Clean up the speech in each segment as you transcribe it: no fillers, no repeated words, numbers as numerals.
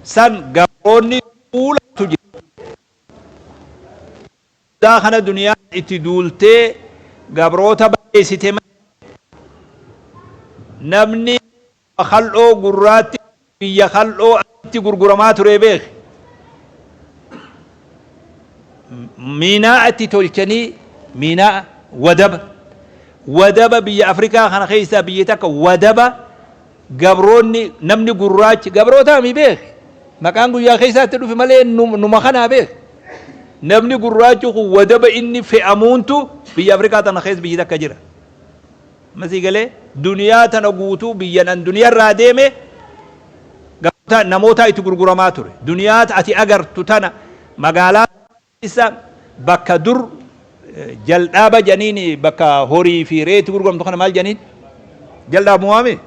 San gabroonni duulatu jira. Daa kana duniyaan itti duultee gabroota balleessite malee namni kal'oo gurraatti biyya kal'oo asitti gurguramaa ture beeki. Miinaa'a itti tolchanii, miinaa'a wadaba wadaba biyya Afrikaa kana keessaa biyyi takka wadaba gabroonni, namni gurraachi gabrootaa mi beeki. Maqaan guyyaa keessaa itti dhufe malee numa kanaa beeki. Namni gurraachi kun wadaba inni fe'amuuntu biyya Afrikaa tana keessa biyyi takka jira. Amma sii galee? Duniyaa tana guutuu biyyan an duniyaa irraa deeme gabroota namootaa itti gurguramaa ture. Duniyaa ati agartu tana magaalaa keessa bakka dur jaldhaaba janiin, bakka horii fi re'ee itti gurguramtu kana maal janiin? Jaldhaabumaa mi?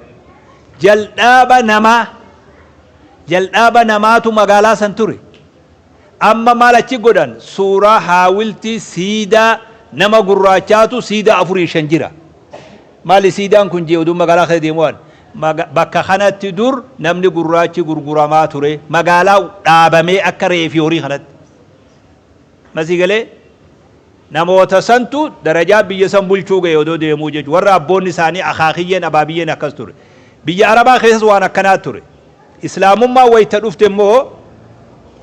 Jaldhaaba namaa, jaldhaaba namaatu magaalaa san ture. Amma maal achi godhan? Suuraa haawiltii siidaa nama gurraachaatu siidaa afurii shan jira. Maali siidaan kun jee oduun magaalaa keessa deemu waan. Bakka kanatti dur namni gurraachi gurguramaa ture. Magaalaa dhaabamee akka re'ee fi horii kanatti. Masii galee namoota santu darajaa biyya san bulchuu ga'e odoo deemuu jechuudha. Warra abboonni isaanii akaakiyyeen abaabiyyeen akkas ture. Biyya Arabaa keessas waan akkanaa ture. Islaamummaan wayta dhufte immoo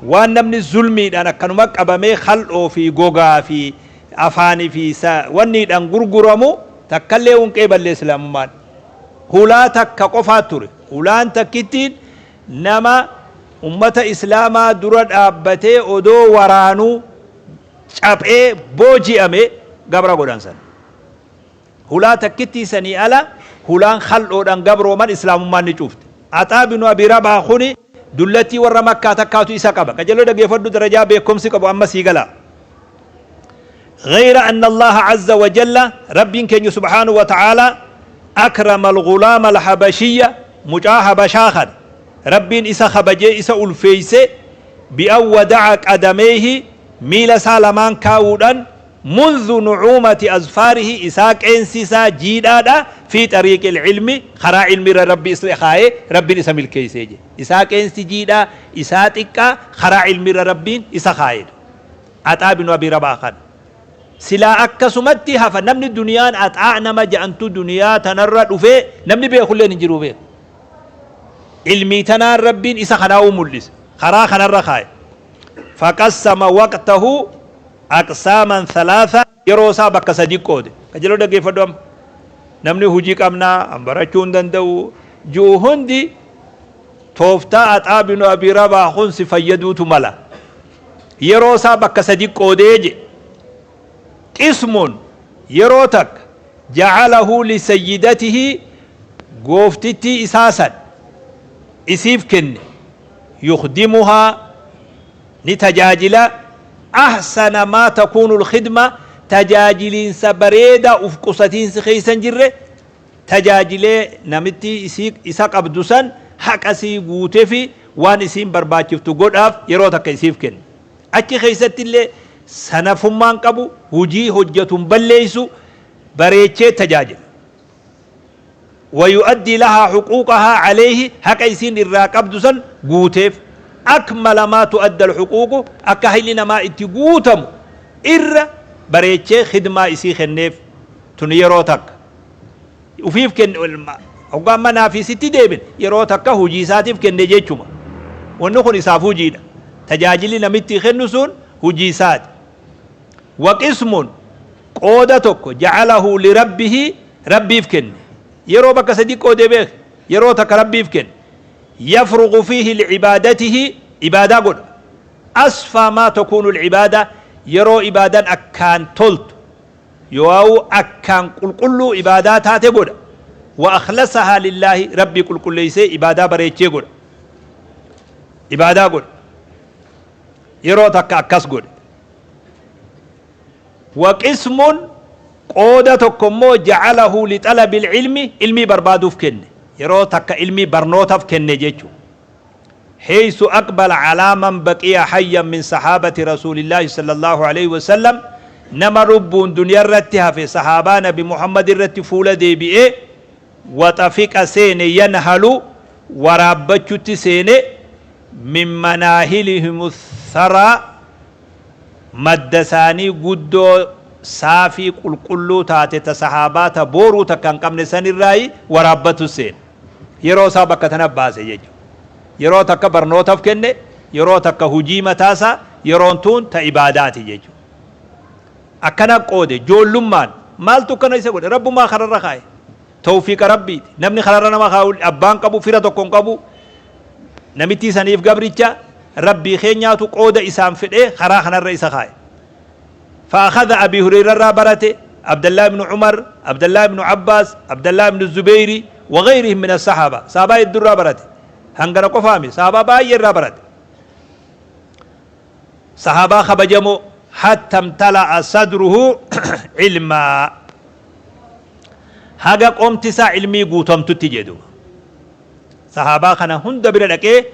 waan namni zulmiidhaan akkanuma qabamee khal'oo fi gogaa fi afaanii fi wanniidhaan gurguramu takkallee hin qeeballe Islaamummaan. Hulaa takka qofaa ture. Hulaan takkittiin nama ummata Islaamaa dura dhaabbatee odoo waraanuu caphee booji'ame gabra godhan san. Hulaa takkittii sanii ala hulaan khal'oodhaan gabrooman Islaamummaan ni cufte. Axaa binu Abii Rabaah kuni dullattii warra Makkaa takkaatu isa qaba. Qajeeloo dhageeffadhu, darajaa beekkomsi qabu amma sii gala. Ghayra anna Allaaha azza wa jalla, Rabbiin keenya subhaanahu wa ta'aalaa, akrama al-ghulaama al-habashiyya, mucaa habashaa kana Rabbiin isa kabajee isa ulfeeyse, bi'an wada'a qadameeyhi, miila isaa lamaan kaa'uudhaan, Munzu nu'uumati azfaarihi, isaa qeensi isaa jiidhaadha, fii xariiqil ilmi, karaa ilmi irra Rabbi isa kaaye, Rabbiin isa milkeessee jedhe. Isaa qeensi jiidhaa isaa xiqqaa karaa ilmi irra Rabbiin isa kaayedha. Axaa binu Abii Rabaah kana. Silaa akkasumatti hafa namni duniyaan axaa nama ja'antu duniyaa tanarra dhufee namni beekulleen hin jiruu beeka. Ilmii tanaan Rabbiin isa kanaa'uu mul'ise. Karaa kanarra kaaye. Faqassama waqtahu aqsaaman thalaatha, yeroo isaa bakka sadi qoode. Qajeeloo dhaggeeffadhu amma. Namni hujii qabnaa, an barachuu hin danda'u ji'u hundi tooftaa Axaa binu Abii Rabaah kun si fayyaduutu mala. Yeroo isaa bakka sadi qoodee jedhe. Qismun, yeroo takka, ja'alahu lisayyidatihi, gooftittii isaa san isiif kenne, yukhdimuhaa, ni tajaajila, ahsana maa takuunu al-khidma, tajaajiliinsa bareedaa uf qusatiinsi keessa hin jirre tajaajilee namittii isii isa qabdu san haqa isii guutefi waan isiin barbaachiftu godhaaf yeroo takka isiif kenne. Achi keessatti illee sanafummaa hin qabu, hujii hojjatu hin balleessu, bareechee tajaajila. Wayu'addii lahaa huquuqahaa aleyhi, haqa isiin irraa qabdu san guuteef, akmala maa tu'adda alhuquuqu, akka hayni namaa itti guutamu irra bareechee khidmaa isii kenneef. Tuni yeroo takka ufiif kenne. Hoggaa amma naafii sitti deebin, yeroo takka hujii isaatiif kenne jechuma. Wanni kun isaaf hujiidha, tajaajilli namittii kennu sun hujii isaati. Waqismun, qooda tokko, ja'alahu lirabbihi, Rabbiif kenne. Yeroo bakka sadi qoode beeki. Yeroo takka Rabbiif kenne. Yafrugu fiihi li'ibaadatihi, ibaadaa godha. Asfaa maa takuunu al-ibaada, yeroo ibaadaan akkaan toltu yooawu akkaan qulqulluu ibaadaa taate godha. Wa akhlasahaa lillaahi, Rabbii qulqulleessee ibaadaa bareechee godha. Ibaadaa godha. Yeroo takka akkas godhe. Wa qismun, qooda tokko immoo, ja'alahu li xalabil ilmi, ilmii barbaaduuf kenne. Yeroo takka ilmii barnootaf kenne jechu. Heysu aqbala alaa man baqiya hayyan min sahaabati rasuulillaahi sallallaahu aleyhi wa sallam, nama lubbuun duniyarratti hafe sahaabaa nabi Muhammad irratti fuula deebi'ee, wa xafiqa seene, yanhalu, waraabbachutti seene. Min manaahilihim tharaa, madda isaanii guddoo saafii qulqulluu taate ta sahaabaa ta booruu takka hin qabne sanirraayi waraabbatu seene. Yeroo isaa bakka tana baase jechuudha. Yeroo takka barnootaf kenne, yeroo takka hujii mataasaa, yeroon tuun ta ibaadaati jechuudha. Akkana qoode joollummaan maaltu akkana isa godhe? Rabbumaa kararra kaaye. Tawfiiqa Rabbiiti. Namni kararra nama kaayu abbaan qabu, fira tokko hin qabu. Namittii saniif gabricha Rabbii keenyaatu qooda isaan fedhee karaa kanarra isa kaaye. Fa'akhadha Abii Hureyrarraa barate, Abdallah ibnu Umar, Abdallah ibnu Abbaas, Abdallah ibnu Zubeyri, wa ghayrihim min as-sahaaba. Sahaabaa hedduurraa barate. Hangana qofaami, sahaabaa baay'eerraa barate. Sahaabaa kabajamoo hatta imtala'a sadruhu ilmaa. Haga qomti isaa ilmii guutamtutti jedhu. Sahaabaa kana hunda bira dhaqee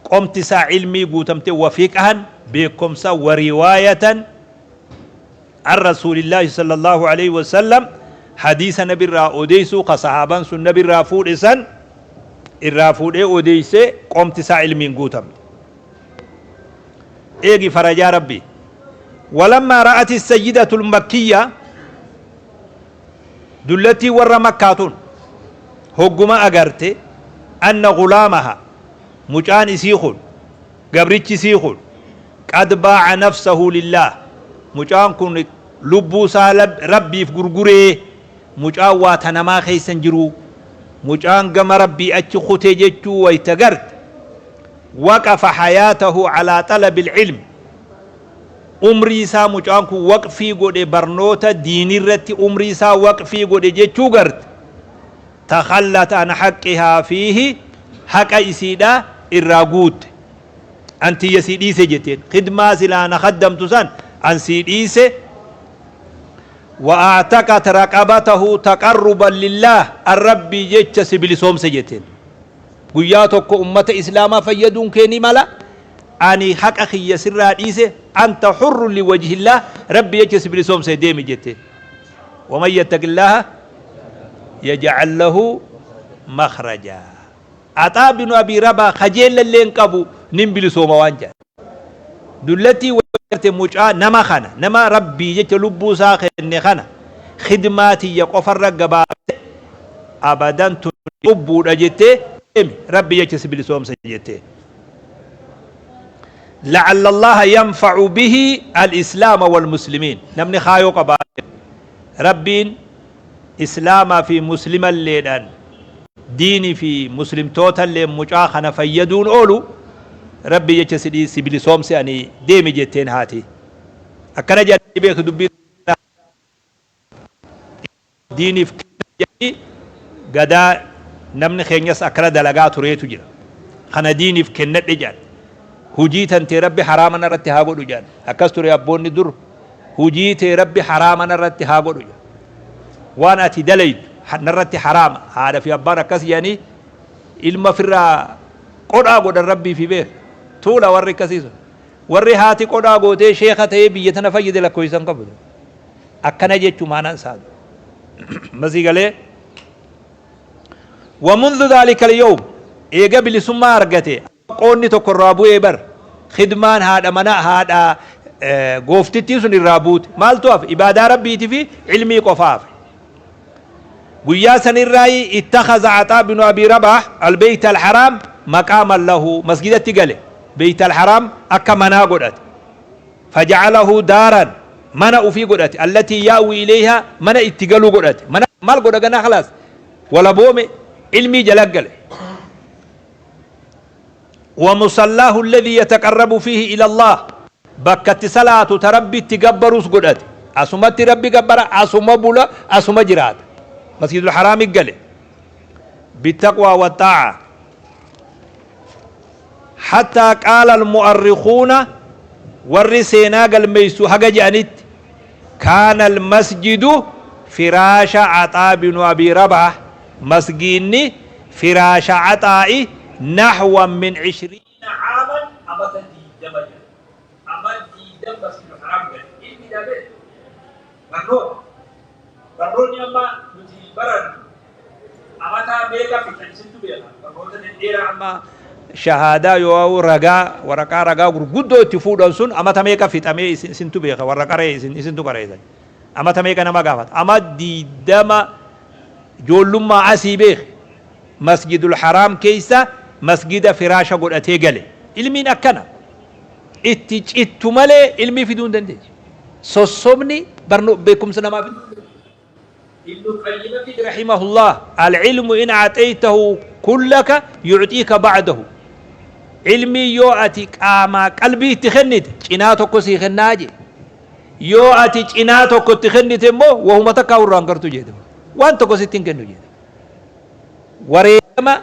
qomti isaa ilmii guutamte wa fiqhan beekomsa wa riwaayatan an rasuulillaahi sallallahu aleyhi wasallam hadiisa nabirraa odeysuu ka sahaabaan sun nabirraa fuudhe san irraa fuudhee odeysee qomti isaa ilmiin guutamte. Eegi farajaa Rabbii. Walammaa ra'ati sayyidatul makkiyya dullattiin warra Makkaa tun hogguma agarte anna gulaamaha mucaan isii kun gabrichi isii kun qad baa'a nafsahu lillaah mucaan kun lubbuu isaa Rabbiif gurguree mucaan waa ta namaa keessa hin jiruu mucaan gama Rabbii achi kute jechuu wayta garte waqafa hayaatahu alaa xalabil ilm Umrii isaa mucaan kun waqfii godhe barnoota diiniirratti umrii isaa waqfii godhe jechuu garte. Takhallat an haqqihaa fiihi haqa isiidhaa irraa guutte. An tiyya sii dhiise jetteen. Khidmaa silaa na khaddamtu san an sii dhiise. Wa a'taqat raqabatahu taqarruban lillaah an Rabbii jecha si bilisoomse jetteen. Guyyaa tokko ummata islaamaa fayyaduun kee ni mala. Ani haqa kiyya sirraa dhiise, anta hurrun liwajhillaah, Rabbi jecha si bilisoomse deemi jetteen. Waman yattaqillaaha yaj'al lahu makhrajaa. Axaa binu Abii Rabaa kajeellallee hin qabu nin bilisooma waan jedhan. Dullattii wagarte mucaa nama kana nama Rabbii jecha lubbuu isaa kenne kana khidmaa tiyya qofarra gabaabse abadan tun cubbuudha jettee deemi Rabbi jecha si bilisoomse jettee. La'alla Allaaha yanfa'u bihi al-islaama wal-muslimiin. Namni kaayoo qabaate Rabbiin islaamaa fi muslimalleedhaan diini fi muslimtootalleen mucaa kana fayyaduun oolu Rabbi jecha si si bilisoomse ani deemi jetteen haati. Akkana jedhanii beektu dubbii diiniif kenna jedhanii gadaa namni keenyas akkana dalagaa tureetu jira. Kana diiniif kennadhe jedhan. Hujii tantee Rabbi haraama narratti haa godhu jedhan. Akkas ture abboonni dur hujii tee Rabbi haraama narratti haa godhu jedhan. Waan ati dalaydu narratti haraama. Haadha fi abbaan akkas jedhanii ilma firraa qodhaa godhan Rabbii fi beeka. Tuula warri akkasii sun. Warri haati qodhaa gootee sheekha ta'ee biyya tana fayyade lakkoofsa hin qabu. Akkana jechu maanaan isaa masii galee wa mundhu dhaalika al-yawm eega bilisummaa argate qoonni tokko irraa bu'ee bar khidmaan haadha mana haadha gooftittii sun irraa buute maaltu hafe ibaadaa rabbiiti fi ilmii qofa hafe guyyaa sanirraayi ittakhadha Axaa binu Abii Rabaah al-Beyt al-Haraam maqaaman lahu masgidatti gale Beyt al-Haraam akka manaa godhate Faja'alahu daaran mana ufii godhate allatii ya'wii ilayhaa mana itti galu godhate mana maal godha ganaa khalaas walaboome ilmii jala gale wa musallaahu alladhii yataqarrabu fiihi ila Allah bakka itti salaatu ta rabbi itti gabbarus godhate asumatti rabbi gabbara asuma bula asuma jiraata masjidul haraami gale bittaqwaa waxxaa'a Hattaa qaala al-mu'arrikhuuna warri seenaa galmeessu haga je'anitti kaana al-masjidu firaasha Axaa binu Abii Rabaah masgiinni firaasha Axaa'i nahwan min ishriina caaman amata 20 jedhan. Ama 20 masjidul haraam gale. Ilmiidhaa beektu? Barnoota. Barnoonni amma nuti barannu amataa meeqa fixan isintu beeka. Barnoota dhedheeraa amma Shahaadaa yoo ragaa waraqaa ragaa gurguddoo itti fuudhan sun amata meeqa fixamee isintu beeka warra qaree isin isintu qareessan. Amata meeqa nama gaafata? Ama 20 ijoollummaa asii beeki. Masjidul Haraam keessa masgida firaasha godhatee gale. Ilmiin akkana. Itti cittu malee ilmii fiduu hin dandeessu. Sossobni barno beekumsa namaa fiduu hin dandeessu. Ibnu Qayyim rahimahullah al-ilmu in a'xaytahu kullaka yu'xiika ba'dahu. Ilmii yoo ati qaamaa qalbii itti kennite cinaa tokko sii kennaa jee. Yoo ati cinaa tokko itti kennite immoo wahuma takkaa irraa hin gartu jee. Waan tokko sitti hin kennu jee. Wareegama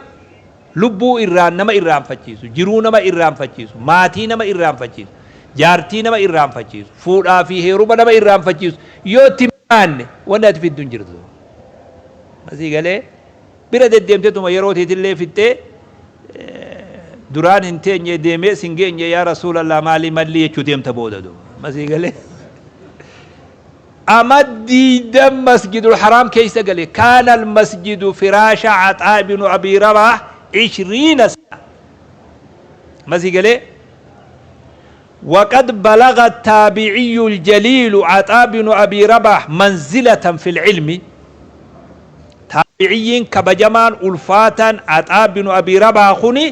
lubbuu irraan nama irraanfachiisu, jiruu nama irraanfachiisu, maatii nama irraanfachiisu, jaartii nama irraanfachiisu, fuudhaa fi heeruma nama irraanfachiisu yoo itti hin baanne wanni ati fiddu hin jirtu. Masii galee bira deddeemtetuma yeroo teetillee fixxee duraan hin teenye deemee sin geenye yaa Rasuulallah maalii malli jechuu deemta booda duuba. Masii galee. Ama diidam masjidul haraam keeysa gale kaana almasjidu firaasha Axaa ibnu Abii Rabaah ishriina sana masii galee وقد بلغ التابعي الجليل عطاء بن أبي رباح منزلة في العلم تابعيين كبجمان ألفاتا عطاء بن أبي رباح خني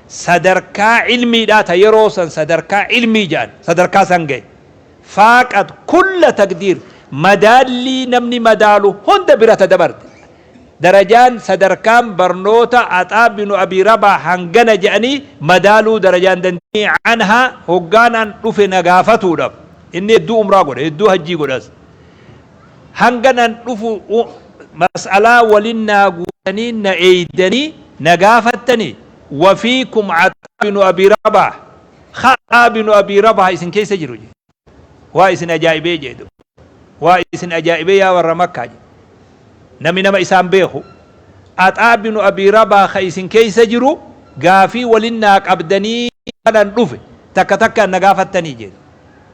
صدركا علمي لا تيروسا صدركا علمي جان صدركا سنجي Faaqat kulla taqdiir madaallii namni madaalu hunda bira ta dabarte. Darajaan, sadarkaan barnoota Axaa binu Abii Rabaah hangana je'anii madaaluu darajaa hin dandeenye. Anhaa hoggaan an dhufe na gaafatuudhaf, inni hedduu umraa godha, hedduu hajjii godhas. Hangan an dhufu mas'alaa walin naa guutanii na eeydanii na gaafattanii, wa fiikum Axaa binu Abii Rabaah Khaxaa binu Abii Rabaah isin keessa jiru jedhe. Waa isin ajaa'ibee jedhe duuba. Waa isin ajaa'ibee yaa warra Makkaa jedhe. Namni nama isaan beeku. Axaa binu Abii Rabaah ka isin keessa jiru gaafii walin naa qabdanii kanan dhufe takka takkaan na gaafattanii jedhe.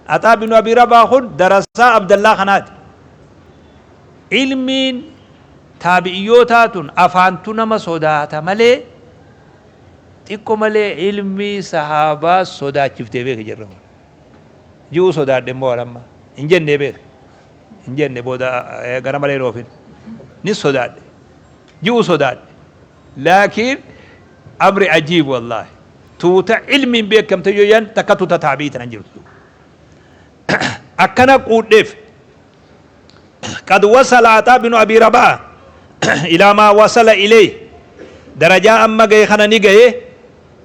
Axaa binu Abii Rabaah kun darasaa Abdallaa kanaati. Ilmiin taabi'iyyootaa tun afaantu nama sodaata malee Xiqqo malee ilmii sahaabaa sodaachiftee beeki jarri kun. Ji'uu sodaadhe immoo waan amma hin jennee beeki. Hin jenne booda gara malee hin oofin. Nin sodaadhe. Ji'uu sodaadhe. Laakiin amri ajiib wallaahi. Tuuta ilmiin beekamte yoo yan takka tuuta taabi'ii tanan jirtu. Akkana quudheef. Qad wasala Axaa binu Abii Rabaa ilaa maa wasala ilayh darajaa amma gahe kana ni gahe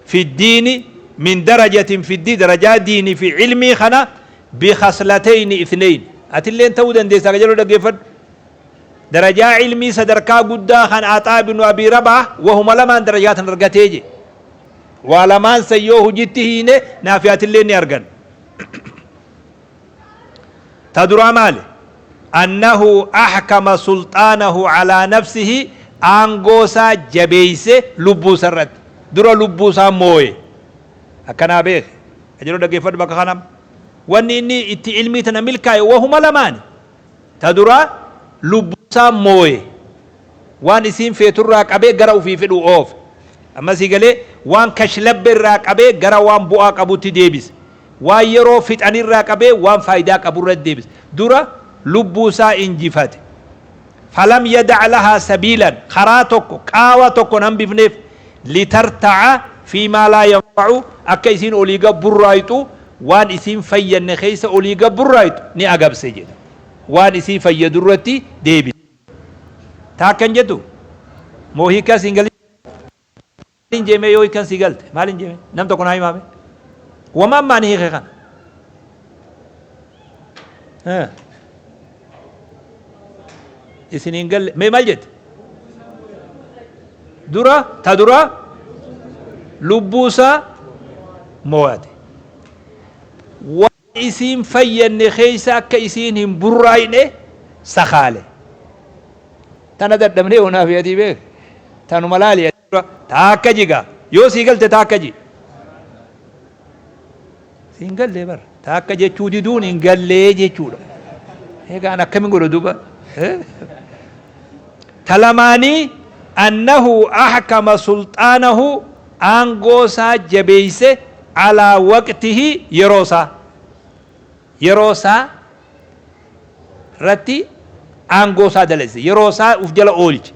fi diini min darajatin fi diin darajaa diini fi ilmii kana bi khaslatayni ithnayn atilleen ta'uu dandeessa ka jedhu dhaggeeffadhu darajaa ilmii sadarkaa guddaa kan Axaa binu Abii Rabaa wahuma lamaan darajaa tan argatee je waa lamaan san yoo hujitti hiine naafi atilleen ni argan. Ta duraa maali? Annahu ahkama sulxaanahu alaa nafsihi aangoo isaa jabeeyse lubbuu isa irratti. Dura lubbuu isaa mooye. Akkanaa beeki. Qajeeloo dhaggeeffadhu bakka kana. Wanni inni itti ilmii tana milkaaye wahuma lamaani. Ta duraa lubbuu isaa mooye. Waan isiin feeturraa qabee gara ufii fedhu oofe. Amma sii galee waan kashlabbe irraa qabee gara waan bu'aa qabutti deebise. Waan yeroo fixanirraa qabee waan faaydaa qaburratti deebise. Dura lubbuu isaa injifate. Falam yadac lahaa sabiilan karaa tokko, qaawa tokko hin hambifneef. Litartaca fiimaa laa yanfacu akka isiin olii gad burraayxu waan isiin fayyanne keessa olii gad burraayxu ni agabse jedha. Waan isii fayyadurratti deebise. Taa akkan jettu? Moo hiikkaa siin galin jeemee yoo hiikkan sii galte maal hin jeemee? Nam tokko naa himaa mee? Wama amma ani hiike kana. Isin hin galle mee maal jette? Dura ta dura lubbuu isaa moo'ate. Waan isiin fayyanne keessa akka isiin hin burraayne sakaale. Tana dadhabnee onaa fi atii beek. Tanuma laali ati dura taakka jiga. Yoo sii galte taakka ji. Siin gallee bar. Taakka jechuu diduun hin gallee jechuudha. Egaa an akkamin godha duuba. Ta lamaanii annahu ahkama sulxaanahu. Aangoo isaa jabeeyse alaa waqtihi yeroo isaa yeroo isaa irratti aangoo isaa dalagse yeroo isaa uf jala oolche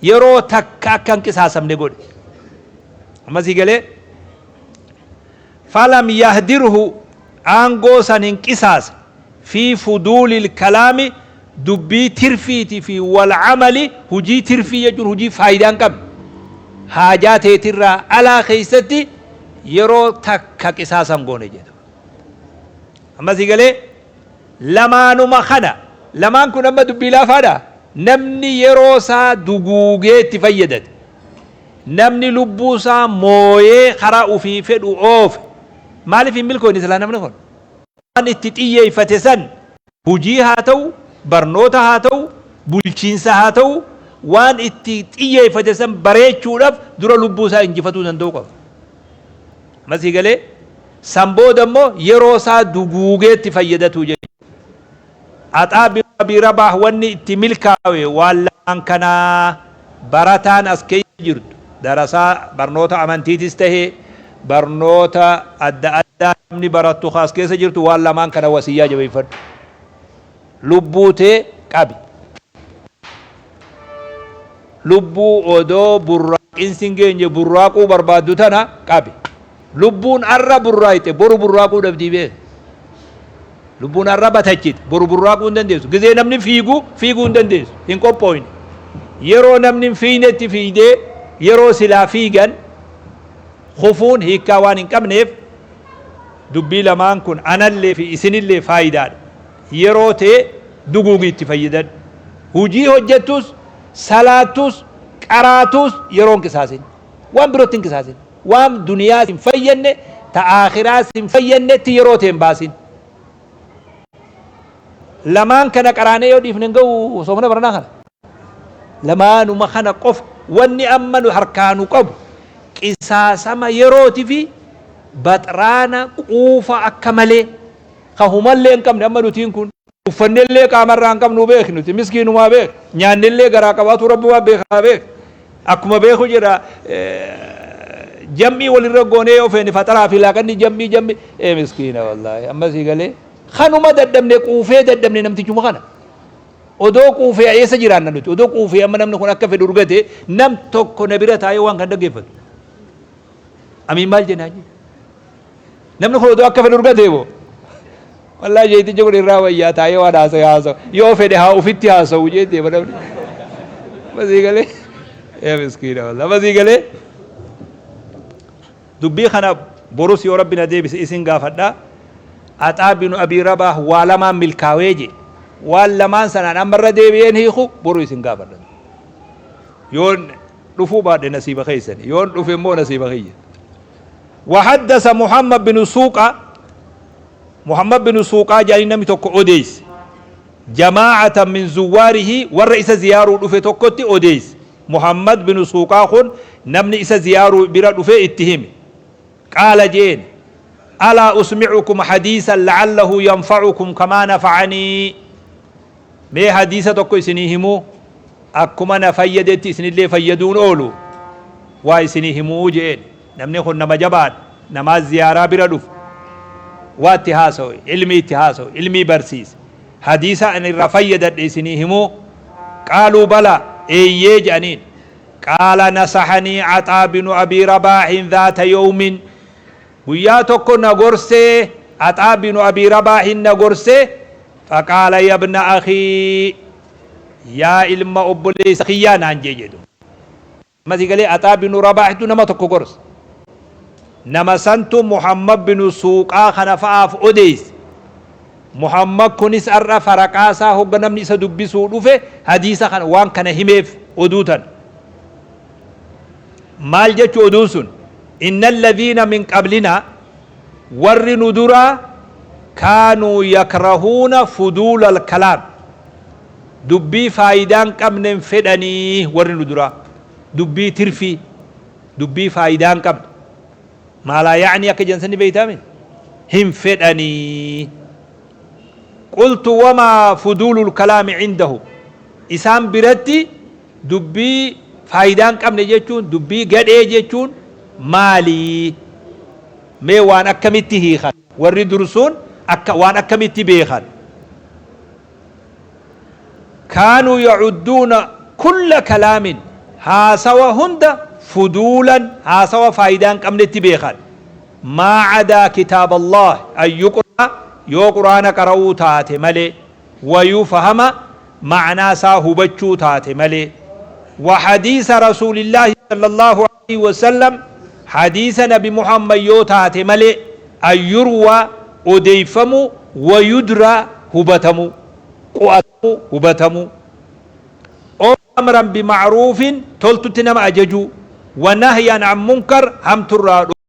yeroo takka akka hin qisaasamne godhe amma sii galee falam yahdirhu aangoo san hin qisaasne fi fuduulil kalaami dubbii tirfiiti fi wal amali hujii tirfii jechuun hujii faayidaa hin qabne haajaa teetirraa alaa keessatti yeroo takka qisaasa hin goone jedhu. Amma sii galee lamaanuma kana lamaan kun amma dubbii laafaadha namni yeroo isaa duguugee itti fayyadate namni lubbuu isaa mooyee karaa ufii fedhu oofe maaliif hin milkooyne silaa namni kun Waan itti xiyyeeffate san hujii haa ta'u, barnoota haa ta'u, bulchiinsa haa ta'u, waan itti xiyyeeffate san bareechuudhaf dura lubbuu isaa injifatuu danda'uu qaba. Amma sii galee? San booda immoo yeroo isaa duguugee itti fayyadatuu jechuudha. Axaa bin Abii Rabaah wanni itti milkaawe waan lamaan kanaa barataan as keessa jirtu darasaa barnoota amantiitis tahe barnoota adda addaa namni barattu ka as keessa jirtu waan lamaan kana wasiyyaa jabeeffadhu. Lubbuu tee qabi. Lubbuu odoo burraaqinsi hin geenye burraaquu barbaaddu tana qabi. Lubbuun arra burraayxe boru burraaquu dhabdii beeki. Lubbuun arra batachite boru burraaquu hin dandeessu. Gizee namni fiigu fiiguu hin dandeessu. Hin qophooyne. Yeroo namni hin fiignetti fiigdee yeroo silaa fiigan kufuun hiikkaa waan hin qabneef dubbii lamaan kun anallee fi isinillee faayidaadha. Yeroo tee duguugi itti fayyadadhu. Hujii hojjettus, salaattus, qaraatus yeroo hin qisaasin. Waan birootti hin qisaasin. Waan duniyaa sin fayyanne, ta aakhiraa sin fayyannetti yeroo tee hin baasin. Lamaan kana qaraanee yoo dhiifne hin ga'u soomana baranaa kana. Lamaanuma kana qofa wanni amma nu harkaa nu qabu qisaasama yerooti fi baxraana quufa akka malee ka humallee hin qabne amma nutiin kun Uffannellee qaamarraa hin qabnu beek nuti miskiinumaa beek nyaannellee garaa qabaatu rabbumaa beekaa beek akkuma beeku jedha jam'ii walirra goonee yoo feene faxaraa fi laaqanni jam'ii jam'ii ee miskiina wallaahi amma sii galee kanuma dadhabne quufee dadhabne namtichuma kana odoo quufee eessa jiraanna nuti odoo quufee amma namni kun akka fedhu urgate nam tokko na bira taa'ee waan kan dhaggeeffatu amiin maal jennaa jee Namni kun odoo akka fedhu urgatee moo? Wallaahi jeetichi kun irraa wayyaa taa'ee waan haasa'e haasa'u. Yoo fedhe haa ufitti haasa'u jee deema namni. Masii galee. Yaa miskiina wallaahi. Masii galee. Dubbii kana borus yoo rabbi na deebise isin gaafadha. Axaa binu Abii Rabaah waa lamaan milkaawee jee. Waan lamaan sanaan amma irra deebi'een hiiku boru isin gaafadha. Yoon dhufuu baadhe nasiiba keessani. Yoon dhufe immoo nasiiba kiyya. وحدث محمد بن سوقة محمد بن سوقة جاني نمي tokko odeeyse جماعة من زواره warra isa ziyaaruu dhufe tokkotti odeeyse Muhammad bin Suuqaa kun namni isa ziyaaruu bira dhufe itti hime qaala jeen alaa usmicukum hadiisan la'allahu yanfacukum kamaa nafacanii Mee hadiisa tokko isinii himuu akkuma na fayyadetti isinillee fayyaduun oolu waa isinii himuu je'een. Namni kun nama jabaadha. Namaa ziyaaraa bira dhufu. Waa itti haasawe, ilmii itti haasawe, ilmii barsiise. Hadiisa ani irraa fayyadadhe isinii himuu? Qaaluu balaa, eeyyee je'aniin. Qaala nasahanii Axaa binu Abii Rabaahin dhaata yawmin. Guyyaa tokko na gorsee, Axaa binu Abii Rabaahin na gorsee, Faqaala yabna akhii yaa ilma obboleessa kiyyaa naan jee jedhu. Amma sii galee Axaa binu Rabaahitu nama tokko gorse. Nama santu Muhammad binu Suuqaa kana fa'aaf odeesse. Muhammad kunis har'a faraqaa isaa hogga namni isa dubbisuu dhufe hadiisa kana waan kana himeef oduu tana. Maal jechu oduun sun? Inna alladhiina min qablinaa Warri nu duraa kaanuu yakrahuuna fuduulal kalaam dubbii faayidaa hin qabne hin fedhanii warri nu duraa dubbii tirfii dubbii faayidaa hin qabne maalaa ya'nii akka jedhan san ni beeytaami hin fedhanii qultu wamaa fuduulul kalaami cindahu isaan biratti dubbii faayidaa hin qabne jechuun dubbii gadhee jechuun maali? Mee waan akkamitti hiikan? Warri dur sun akka waan akkamitti beekan? Kaanuu ya'udduuna kulla kalaamin haasawa hunda fuduulan haasawa faayidaa hin qabnetti beekan. Maa cadaa kitaaba Allaah an yuqra'a yoo Qur'aana qara'uu taate malee, wa yufhama ma'naa isaa hubachuu taate malee, wa hadiisa Rasuulillaahi sallallaahu aleyhi wa sallam hadiisa nabi Muhammad yoo taate malee, an yurwaa odeeyfamuu, wa yudraa hubatamuu, qu'atamuu, hubatamuu. Ow amran bima'ruufin toltutti nama ajajuu, wa nahyan an munkar hamturraa dhoorguu.